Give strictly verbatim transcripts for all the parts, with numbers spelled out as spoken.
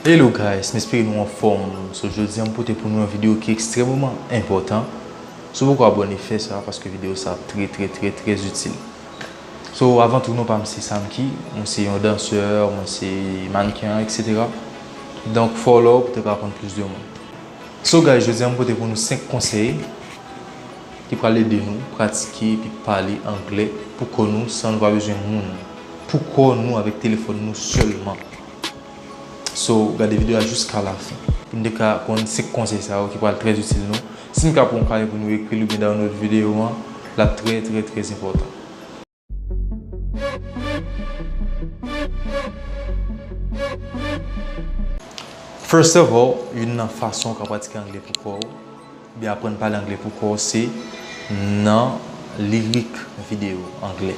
Hello guys, m espere nou anfòm. So, jodi a m pote pou nou yon videyo ki ekstrèmeman enpòtan. Si w poko abòne, fè sa paske videyo sa ap trè, trè, trè, trè itil. So, avan tout non pa m se Samky, mwen se yon dansè, mwen se mannken, et cetera. Donk, follow pou te ka konn plis de mwen. So guys, jodi a m pote pou nou senk konsèy ki pral ede nou pratike epi pale anglè pou kò nou san nou pa bezwen moun. Pou kò nou avèk telefòn nou sèlman. So, gade videyo a jiska lafen. Pou n te ka konn senk konsèy sa yo ki pral trè itil nou. Si n ka pran yon kaye pou nou ekri l oubyen download videyo an, l ap trè, trè, trè enpòtan. First of all, youn nan fason w ka pratike anglè pou kò w, oubyen aprann pale anglè pou kò w, se nan lirik videyo anglè.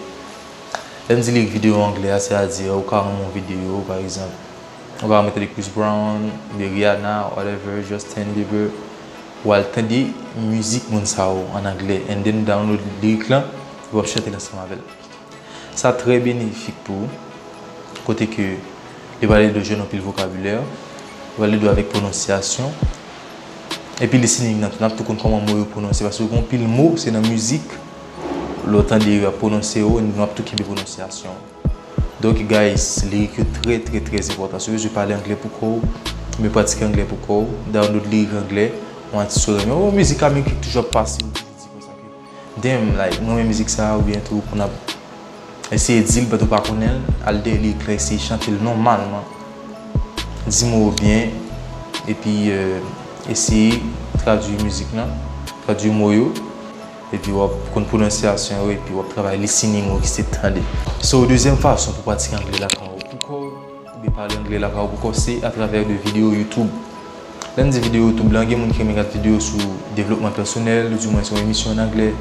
Lè m di lirik videyo anglè a, sètadi ou ka renmen yon videyo, pa egzanp, ou ka renmen tande Chris Brown, oubyen Rihanna, whatever, Justin Bieber, w al tande mizik moun sa yo an anglè, and then download lirik lan, epi w ap chante l ansanm avè l. Sa trè benefik pou ou, kote ke li pral ede w jwenn anpil vokabilè, li pral ede w avèk pwononsyasyon, epi listening nan tou, n ap tou konn kòman mo yo pwononse, paske gen anpil mo, se nan mizik, lè w tande yo ap pwononse yo, nou ap tou kenbe pwononsyasyon. Donk, guys, lirik yo trè, trè, trè enpòtan. Si w bezwen pale anglè pou kò w, oubyen pratike anglè pou kò w, download lirik anglè, yon atis ou renmen. Oh, mizik ameriken ki toujou ap pase, ou toujou di konsa ke, damn, like, mwen renmen mizik sa a, oubyen tou, pou n ap eseye di l, but ou pa konnen l, al dèyè lirik la, eseye chante l nòmalman. Di mo yo byen, epi, euh, eseye tradui mizik lan, tradui mo yo, epi w ap konn pwononsyasyon yo, epi w ap travay listening ou ki se tande. So, dezyèm fason pou pratike anglè lakay ou pou kò w, oubyen pale anglè lakay ou pou kò w, se atravè de videyo YouTube. Lè n di videyo YouTube la, gen moun ki renmen gade videyo sou devlopman pèsonèl, oudimwens yon emisyon an anglè,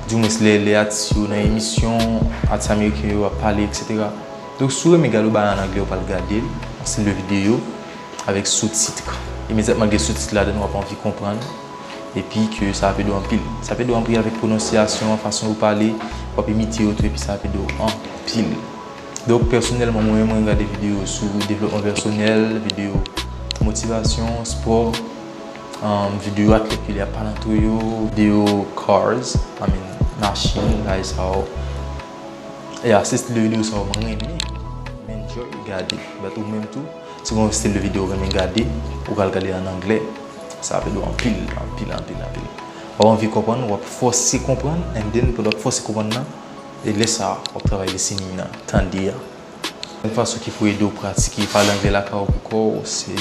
oudimwens lè, lè atis yo nan emisyon, atis ameriken yo ap pale, et cetera. Donk, si w renmen gade yon bagay an anglè, ou pral gade l, yon stil de videyo avèk soutit. Imedyatman gen soutit ladan, w ap anvi konprann, epi ke sa ap ede w anpil. Sa ap ede w anpil avèk pwononsyasyon an, fason yo pale, w ap imite yo tou, epi sa ap ede w anpil. Donk, pèsonèlman, mwen menm, mwen gade videyo sou devlopman pèsonèl, videyo motivasyon, spò, um, videyo atlèt yo, lè y ap pale antre yo, videyo cars, I mean, machin, bagay sa yo. Yeah, se stil de videyo sa yo mwen renmen, m enjoy gade. But ou menm tou, si w gen yon stil de videyo ou renmen gade, ou pral gade an anglè, sa ap ede w anpil, anpil, anpil, anpil. W ap anvi konprann, w ap fòse konprann, and then, pandan w ap fòse konprann nan, e lè sa a, w ap travay listening nan, tande a. Yon fason ki pou ede w pratike pale anglè lakay ou pou kò w, se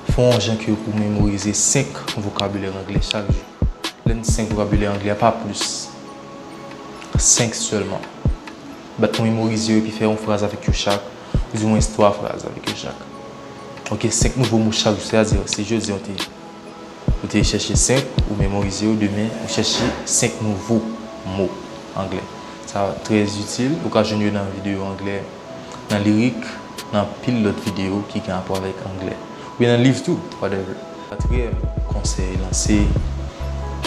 fè yon jan ke pou memorize senk vokabilè anglè chak jou. Lè n di senk vokabilè anglè a, pa plis. Senk sèlman. Bat pou memorize yo epi fè yon fraz avèk yo chak, oudimwens twa fraz avèk yo chak. Ok, senk nouvo mo chak jou, sètadi, si jodi a w te Ou te chèche senk, ou memorize yo, demen, ou chèche senk nouvo mo anglè. Sa trè itil, ou ka jwenn yo nan videyo anglè, nan lirik, nan anpil lòt videyo ki gen rapò avèk anglè. Oubyen nan liv tou, whatever. Katriyèm konsèy lan, se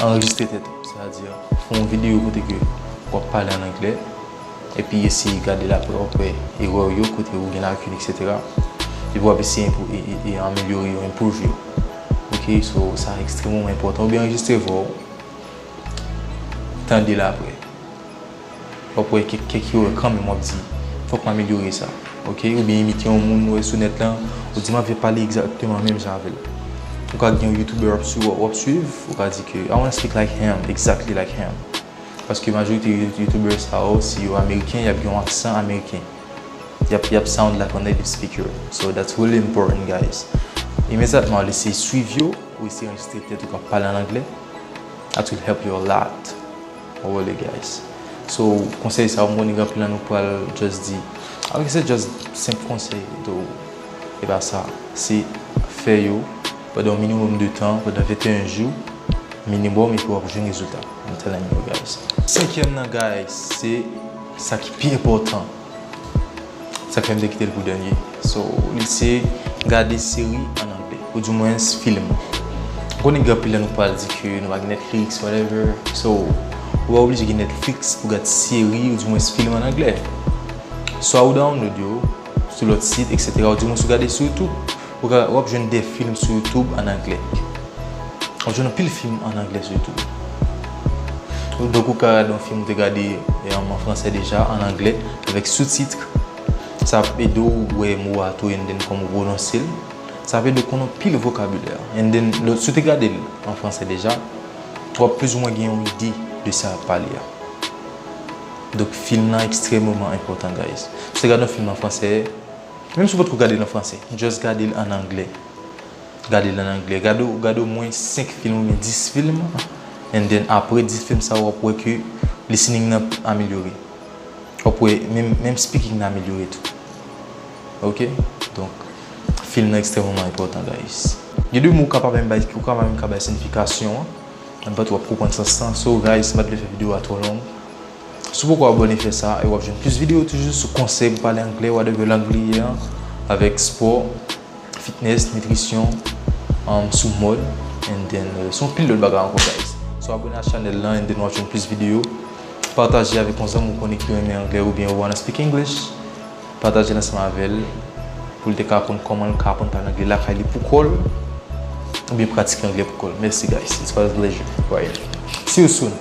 anrejistre tèt ou. Sètadi, fè yon videyo kote ke w ap pale an anglè, epi eseye gade l apre, w ap wè erè w yo, kote ou gen lakin, et cetera. Epi w ap eseye enpou-, e, e, e amelyore yo, improve yo. Ok, so sa ekstrèmeman enpòtan. Oubyen anrejistre vwa w, tande l apre. W ap wè kèk, kèk erè kanmenm, w ap di, fòk m amelyore sa. Ok, oubyen imite yon moun ou wè sou nèt lan, ou di, m anvi pale egzakteman menm jan avè l. Ou ka gen yon YouTuber w ap sui-, w ap swiv, ou ka di ke, I wanna speak like him, exactly like him. Paske majorite you-, YouTuber sa yo, si yo ameriken, y ap gen yon aksan ameriken. Y ap, y ap sound like a native speaker. So that's really important, guys. Imedyatman, w eseye swiv yo, ou eseye anrejistre tèt ou k ap pale an anglè. That will help you a lot. Really, guys. So, konsèy sa yo, m konnen gen anpil nan nou pral just di, "Ah, ok, se just senp konsèy." Though, e pa sa. Se fè yo pandan yon minimòm de tan, pandan venteyen jou, minimòm, epi w ap jwenn rezilta. I'm telling you, guys. Senkyèm nan, guys, se sa ki pi enpòtan. Sa k fè m te kite l pou dènye. So, li se gade seri an anglè, oudimwens fim. M konnen gen anpil nan nou pral di ke nou pa gen Netflix, whatever. So, ou pa oblije gen Netflix pou gad seri, oudimwens fim an anglè. Swa ou download yo, lòt sit, etsetera. Ou di mwen si w gade sou YouTube, ou ka, w ap jwenn de fim sou YouTube an anglè. W ap jwenn anpil fim an anglè sou YouTube. Donk ou ka gade yon fim ou te gade e, an fransè deja, an anglè, avèk soutit. Sa ap ede w wè mo a tou, and then kòman w pwononse l. Sa ap ede w konn anpil vokabilè. And then, lè, si w te gade l an fransè deja, w ap plizoumwen gen yon ide de sa y ap pale a. Donk, fim nan ekstrèmeman enpòtan, guys. Si w te gade yon fim an fransè, menm si w potko gade l an fransè, just gade l an anglè. Gade l an anglè. Gade, gade omwen senk fim oubyen dis fim. And then, apre dis fim sa, w ap wè ke listening nan amelyore. W ap wè menm, menm speaking nan amelyore tou. Ok? Donk, fim nan ekstrèmeman enpòtan, guys. Gen de mo ou ka pa menm bay, ou ka pa menm ka bay siyifikasyon an. But w ap konprann sans lan. So, guys, m pa t vle fè videyo a twò long. Si w poko abòne, fè sa, e w ap jwenn plis videyo toujou sou konsèy pou pale anglè, whatever lang li ye an, avèk spò, fitness, nitrisyon, um, sou mòd, and then, euh, se yon pil lòt bagay ankò, guys. So, abòne a chanèl lan, and then w ap jwenn plis videyo. Pataje avèk yon zanmi ou konnen ki renmen anglè oubyen wanna speak English. Pataje l ansanm avè l pou l te ka konn kòman l ka aprann pale anglè lakay li pou kò l, oubyen pratike anglè pou kò l. Mèsi, guys. It was a pleasure. Right. See you soon.